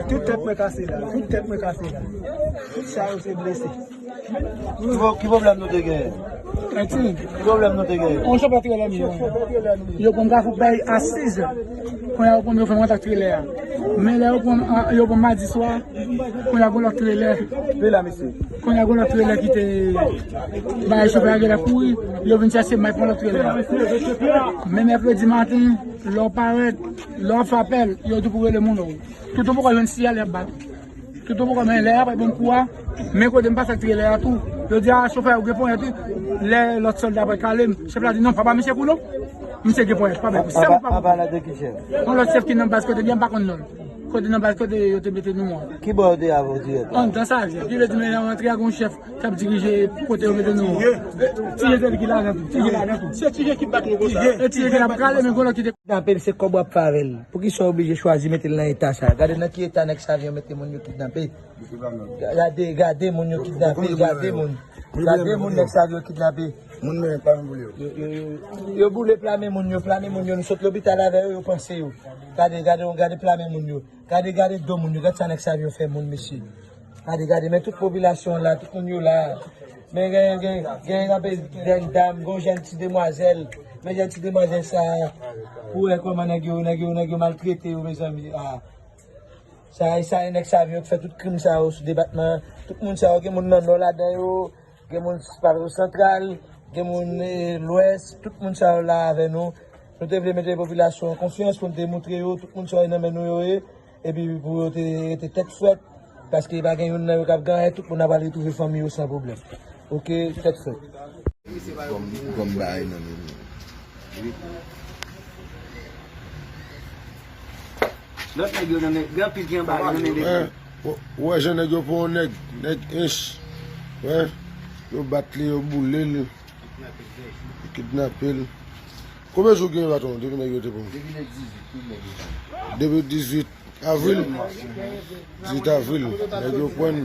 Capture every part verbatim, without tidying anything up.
Tout tèt mwen kase la, tout tèt mwen kase la. Tout sa yo se blese. Ki pwoblèm nou te genyen? Ki pwoblèm nou te genyen? On chòp la trelè nou. Yo pran kafou bay a sis. Kounye a yo pran yo fè mwen tak trelè a. Men lè yo pran, yo pran madi swa, kounye a gon lòt trelè. Kounye a gon lòt trelè ki te bay chofè a genlè kouri, yo vin chèche m al pran lòt trelè a. Men mèkredi maten, lè w parèt, lè w ap fè apèl, yo di pou rele moun ou. Toutan poko jwenn siyal y ap bat. Toutan poko men lè a pa bon kou a. Men kote m pase ak trelè a tou. Yo di a chofè ou gen ponyèt wi. Lè lòt sòlda pral kale m, chèf la di non, pa ba misye kou non. Misye gen ponyèt, pa bay kou. Sèl pa ba kou. Yon lòt chèf ki nan baz kote li a m pa konn non l. Kote nan baz kote yo te mete nou an. Ki bò yo te avè w dirèk la? Anndan sa vye. Ki vle di men yon antre ak yon chèf k ap dirije kote yo mete nou an. Tije se li ki lajan tou. Tije lajan tou. Se Tije ki bat nou konsa. E Tije ki la prale men gon lòt ki te kidnape l, se kòb w ap fè avè l. Poukisa w oblije chwazi mete l nan eta sa? Gade nan ki eta nèg sa vin mete moun yo kidnape. Gade, gade moun yo kidnape, gade moun. Gade moun nèg sa yo kidnape. Moun men pa m boule yo. Yo, yo, yo, yo boule pla men moun yo, pla men moun yo. Nou sot lopital avè yo, yo panse yo. Gade, gade, gade pla men moun yo. Gade, gade do moun yo. Gade sa nèg sa yo fè moun, mesye. Gade, gade, men tout popilasyon an la, tout moun yo la. Men gen, gen, gen anpil jèn dam, gen yon jèn ti demwazèl. Men jèn ti demwazèl sa, pou wè kòman nèg yo, nèg yo, nèg yo maltrete yo, mezanmi. Ah. Sa, sa e nèg sa yo k fè tout krim sa yo sou depatman. Tout moun sa yo, gen moun nan Nò ladan yo, gen moun Patwon Santral, gen moun, eh, Lwès, tout moun sa yo la avè nou. Nou te vle mete popilasyon an konfyans pou n te montre yo, tout moun sa yo nan men nou yo ye. Epi pou yo te rete tèt frèt, paske pa gen youn nan yo k ap gen anyen, tout moun ap al retwouve fanmi yo san pwoblèm. Oke, tèt frèt. Kòm, kòm bagay nan men nou. Lòt nèg yo nan men, gen anpil ki anba yo nan men nèg yo. Ou wè jan nèg yo pran yon nèg, nèg ench. Wè, yo bat li, yo boule l. Yo kidnape l. Konbyen jou gen patwon depi nèg yo te pran? Depi le dizuit, tout nèg yo pran. Depi dizuit avril? Dizuit avril, nèg yo pran.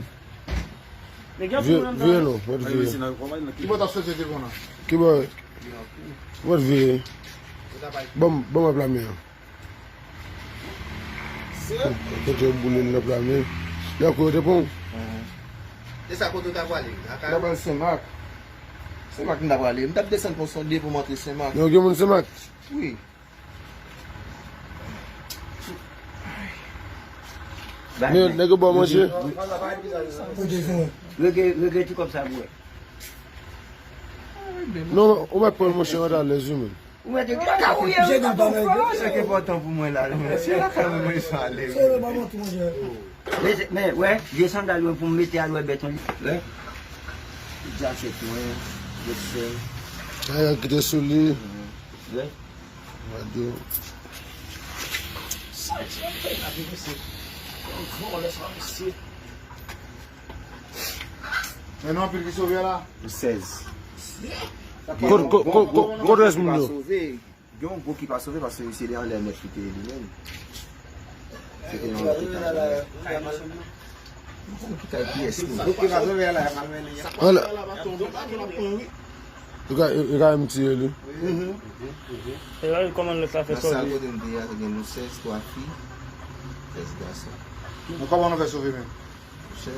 Vire, vire non, mèt vire. Ki bò t ap soti te pran nan? Ki bò? Mèt vire. Ban m, ban m ap lame an. Kote yo boule l nan pla men. Lè kou yo te pran w? E sa kote w ta pwale? Lakay? Nan pral Senmak. Senmak m ta pwale. M t ap desann pon sonde pou m antre Senmak. Yo gen moun Senmak? Wi. Men nèg yo ba w manje? Rege, rege ti kòb sa pou wè. Non, ou mèt pran l monchè, ou mèt alèz wi menm. Ou mèt gen kaka pou ye. Sa ki enpòtan pou mwen la, men se lakay mwen mwen sa ale. Men, men, wè, vye sandal yo pou m mete al wè bèt on li. Wè. Jakèt mwen, boksè. Sa yo kite sou li. Wè. Radyo. Sa, sa, sa, sa, sa, sa, sa, sa, sa, Men non, anpil ki sove la. Sèz. Kot, kot, kot, kot, kot rès moun yo? Gen yon gwoup ki pa sove paske se de anlè nèt ki te ye li menm. Se te yon lopital. Yon gwoup ki kay pyès nou. Gwoup ki pa sove la, y ap al mennen. Anlè. Yo ka, yo ka menm tiye li. E la, kòman lòt la fè sove? Nan sal kote m te ye a, te gen nou sèz, twa fi, sèz gason. Bon, kòman nou fè sove menm? Monchè,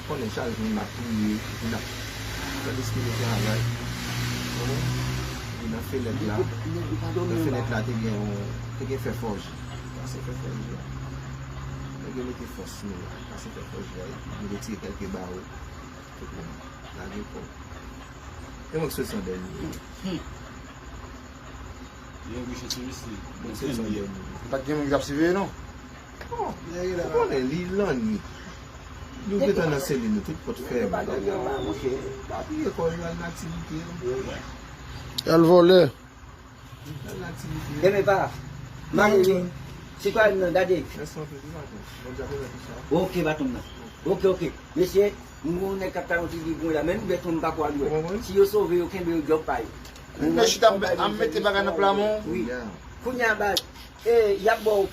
konnen chak jou n ap priye, n ap fè lespri nou travay. Konprann? Epi nan fenèt la, nan fenèt la te gen yon, te gen fè fòje. Pase fè fòje a. Nèg yo mete fòs nou la, pase fè fòje a, epi nou retire kèlke bawo. Epi lage kò. E mwen k soti an dènye. Mwen k soti an dènye. Pa t gen moun k t ap siveye non? Bon, ou konnen, li lannwit. Nou gentan nan selil nou, tout pòt fèmen. Donk, pa bliye kò yo al nan aktivite yo. Y al vòlè. Demen pa. Mari, sitwayen nan, gade. Ok, baton nan. Ok, ok. Mesye, nou nèg k ap ta yon ti bigwen la, menm bèt moun pa kwa lwe. Si yo sove, yo kenbe yo djòb pa yo. Mesye, ap mete bagay nan pla men. Wi. Kounye a, baz, e, y ap ba w